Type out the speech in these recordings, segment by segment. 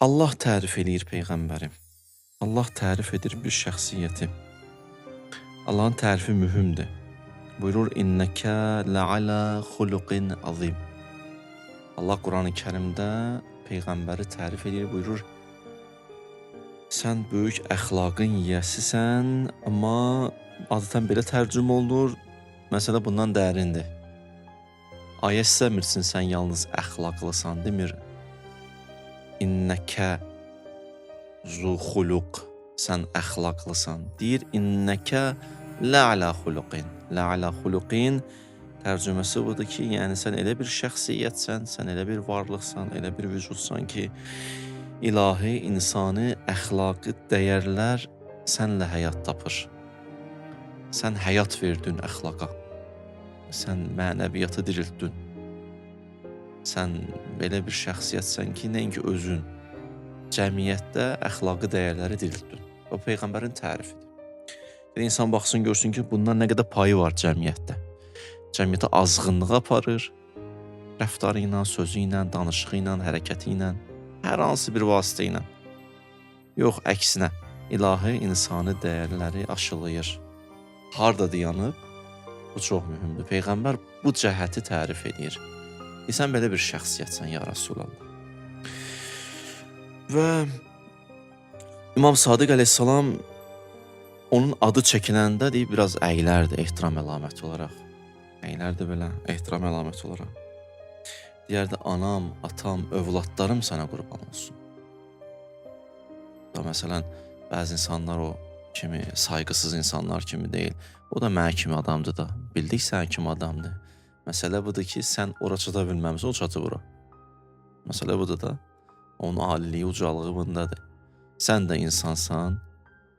Allah tərif eləyir peyğəmbəri. Allah tərif edir bir şəxsiyyəti. Allahın tərifi mühümdür. Buyurur innəkə ləalə xuluqin azim. Allah Qurani-Kərimdə peyğəmbəri tərif edir, buyurur: Sən böyük əxlaqın yiyəsisən, amma adətən belə tərcümə olunur. Məsələ bundan dərindir. Ayə istəmirsin sən yalnız əxlaqlısan, demir. İnnəkə zu xuluq, sən əxlaqlısan. Deyir innəkə ləalə xuluqin. Ləalə xuluqin tərcüməsi budur ki, yəni sən elə bir şəxsiyyətsən, sən elə bir varlıqsan, elə bir vücudsan ki, ilahi, insani, əxlaqi dəyərlər sənlə həyat tapır. Sən həyat verdin əxlaqa. Sən mənəviyyatı diriltdin. Sən belə bir şəxsiyyətsən ki, nəinki özün, cəmiyyətdə əxlaqi dəyərləri diriltdin. O peyğəmbərin tərifidir. Yəni insan baxsın görsün ki, bundan nə qədər payı var cəmiyyətdə. Cəmiyyətə azğınlığı aparır, rəftarı ilə, sözü ilə, danışığı ilə, hərəkəti ilə, hər hansı bir vasitə ilə. Yox, əksinə, ilahi insani dəyərləri aşılayır. Harda dayanıb? Bu çox mühümdür. Peyğəmbər bu cəhəti tərif edir. Sən belə bir şəxsiyyətsən ya Rəsulallah. Və İmam Sadiq əleyhissalam onun adı çəkiləndə deyib biraz əylərdi ehtiram əlaməti olaraq. Əylərdi belə ehtiram əlaməti olaraq. Deyərdi anam, atam, övladlarım sənə qurban olsun. Da məsələn bəzi insanlar o kimi sayğısız insanlar kimi deyil. O da mənə kimi adamdır da. Bildik sən kimi adamdır. Məsələ budur ki, sən ora çata bilməmisən, o çatıb ora. Məsələ budur da. Onun aliliyi, ucalığı bundadır. Sən də insansan,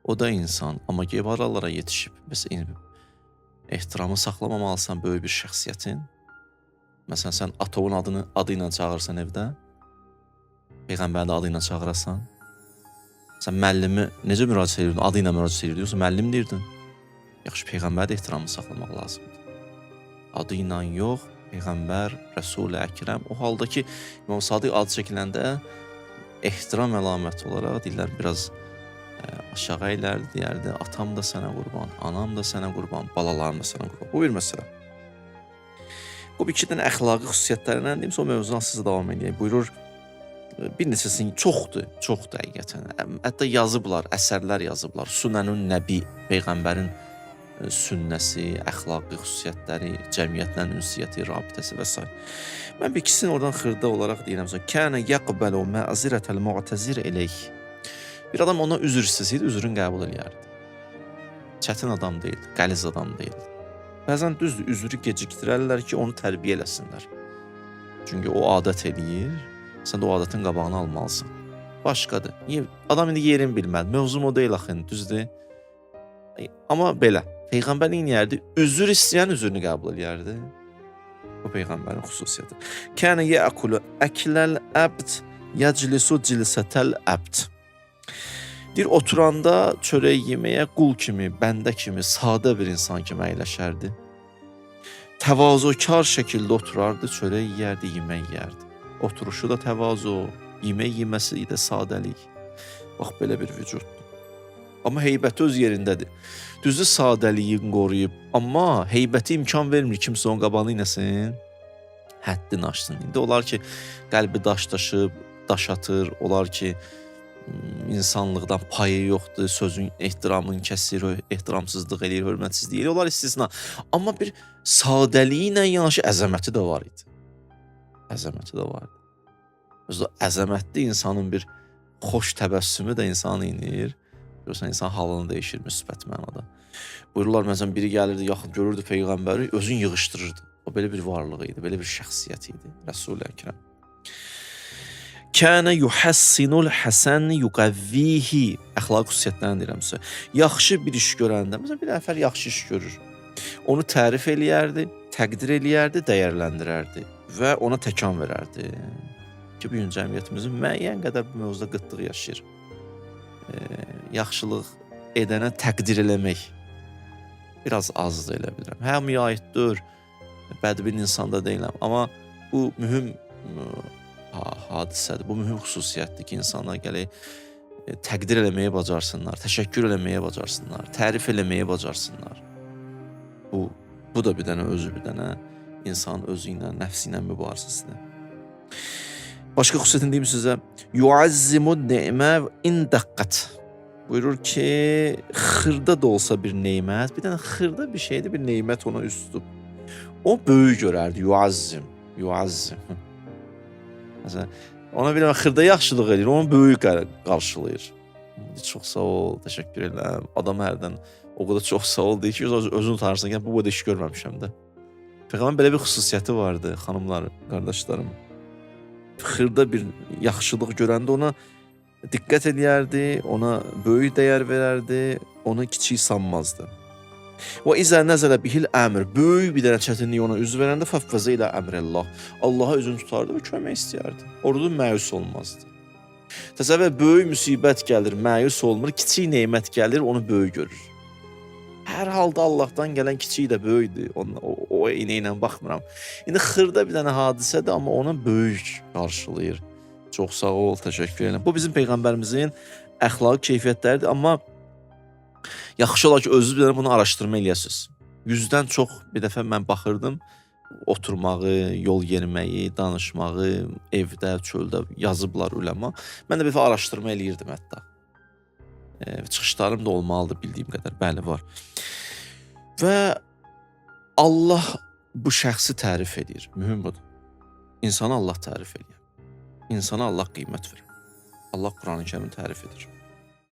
o da insan, amma ki haralara yetişib. Məsələn, ehtiramı saxlamamalısan böyük bir şəxsiyyətin. Məsələn, sən atovun adını adı ilə çağırsan evdə, peyğəmbərin də adı ilə çağırasan. Sən müəllimi necə müraciət edirdin? Adı ilə müraciət edirdin, yoxsa müəllim deyirdin? Yaxşı, peyğəmbərə də ehtiramı saxlamaq lazımdır. Adı ilə yox, peyğəmbər, Rəsul-i Əkrəm. O halda ki, İmam Sadiq adı çəkiləndə ehtiram əlaməti olaraq deyirlər biraz aşağı əylərdi, deyərdi, atam da sənə qurban, anam da sənə qurban, balalarım da sənə qurban. Bu bir məsələ. Bu iki dənə əxlaqi xüsusiyyətlərindən deyim, sonra mövzunu sizə davam edəyək. Buyurur, bir neçəsini çoxdur, çoxdur həqiqətən. Hətta yazıblar, əsərlər yazıblar. Sunənün Nəbi, peyğəmbərin sünnəsi, əxlaqi xüsusiyyətləri, cəmiyyətlə ünsiyyəti, rabitəsi və s. Mən bir ikisini oradan xırda olaraq deyirəm. Kənə yəqbəlu mə'zirətəl mu'təzir eleyh. Bir adam ondan üzr istəsəydi, üzrünü qəbul eləyərdi. Çətin adam deyildi, qəliz adam deyildi. Bəzən düzdür, üzrü gecikdirərlər ki, onu tərbiyə eləsinlər. Çünki o adət eləyir, sən də o adətin qabağını almalısan. Başqadır. Adam indi yerini bilməli. Mövzum o deyil axı, düzdür? Amma belə, peyğəmbər nə edərdi? Üzr istəyən üzrünü qəbul eləyərdi. Bu peyğəmbərin xüsusiyyəti. Kənə yəkulu əkləl əbd, yəclisu cilsətəl əbd. Deyir, oturanda çörək yeməyə qul kimi, bəndə kimi, sadə bir insan kimi əyləşərdi. Təvazökar şəkildə oturardı, çörək yeyərdi, yemək yeyərdi. Oturuşu da təvazu, yemək yeməsi də sadəlik. Bax, belə bir vücuddur. Amma heybəti öz yerindədir. Düzdür, sadəliyini qoruyub, amma heybəti imkan vermir kimsə onun qabağını inəsin, həddini aşsın. İndi olar ki, qəlbi daşdaşıb, daş atır, olar ki, insanlıqdan payı yoxdur, sözün ehtiramını kəsir, ehtiramsızlıq eləyir, hörmətsizlik eləyir, onlar istisna. Amma bir sadəliyi ilə yanaşı əzəməti də var idi. Əzəməti də var idi. Özü əzəmətli insanın bir xoş təbəssümü də insanı inir. Görürsən, insan halını dəyişir müsbət mənada. Buyururlar, məsələn, biri gəlirdi, yaxın görürdü peyğəmbəri, özünü yığışdırırdı. O belə bir varlığı idi, belə bir şəxsiyyət idi. Rəsul-i Əkrəm. Kənə yuhassinul həsən yuqəvvihi. Əxlaqi xüsusiyyətlərini deyirəm sizə. Yaxşı bir iş görəndə, məsələn, bir nəfər yaxşı iş görür. Onu tərif eləyərdi, təqdir eləyərdi, dəyərləndirərdi və ona təkan verərdi. Ki, bu gün cəmiyyətimizin müəyyən qədər bu mövzuda qıtlığı yaşayır. Yaxşılıq edənə təqdir eləmək biraz azdır elə bilirəm. Hamıya aid deyil, bədbin insan da deyiləm, amma bu mühüm hadisədir. Bu mühüm xüsusiyyətdir ki, insanlar gərək təqdir eləməyi bacarsınlar, təşəkkür eləməyi bacarsınlar, tərif eləməyi bacarsınlar. Bu da bir dənə özü bir dənə insanın özü ilə, nəfsi ilə mübarizəsidir. Başqa xüsusiyyətini deyim sizə. Yuazzimu ni'mə in dəqqət. Buyurur ki, xırda da olsa bir nemət, bir dənə xırda bir şeydir, bir nemət ona üst tutub. O böyük görərdi, yuazzim, yuazzim. Məsələn, ona bir dənə xırda yaxşılıq eləyir, onu böyük qarşılayır. Çox sağ ol, təşəkkür edirəm. Adam hərdən o qədər çox sağ ol deyir ki, özünü utanırsan ki, bu qədər iş görməmişəm də. Peyğəmbərin belə bir xüsusiyyəti vardı, xanımlar, qardaşlarım. Xırda bir yaxşılıq görəndə ona diqqət eləyərdi, ona böyük dəyər verərdi, onu kiçik sanmazdı. Və izə nəzələ bihil əmr, böyük bir dənə çətinlik ona üz verəndə fəffəzə ilə əmrəllah. Allaha üzünü tutardı və kömək istəyərdi. Orada məyus olmazdı. Təsəvvür, böyük müsibət gəlir, məyus olmur, kiçik nemət gəlir, onu böyük görür. Hər halda Allahdan gələn kiçik də böyükdür. O iynə ilə baxmıram. İndi xırda bir dənə hadisədir, amma onu böyük qarşılayır. Çox sağ ol, təşəkkür edirəm. Bu bizim peyğəmbərimizin əxlaqi keyfiyyətləridir, amma yaxşı olar ki, özünüz bir dənə bunu araşdırma eləyəsiniz. 100-dən çox bir dəfə mən baxırdım, oturmağı, yol yeriməyi, danışmağı, evdə, çöldə yazıblar üləma. Mən də bir dəfə araşdırma eləyirdim hətta. Çıxışlarım da olmalıdır bildiyim qədər. Bəli, var. Və Allah bu şəxsi tərif edir. Mühüm budur. İnsanı Allah tərif edir. İnsana Allah qiymət verir. Allah Quran-ı Kərimi tərif edir.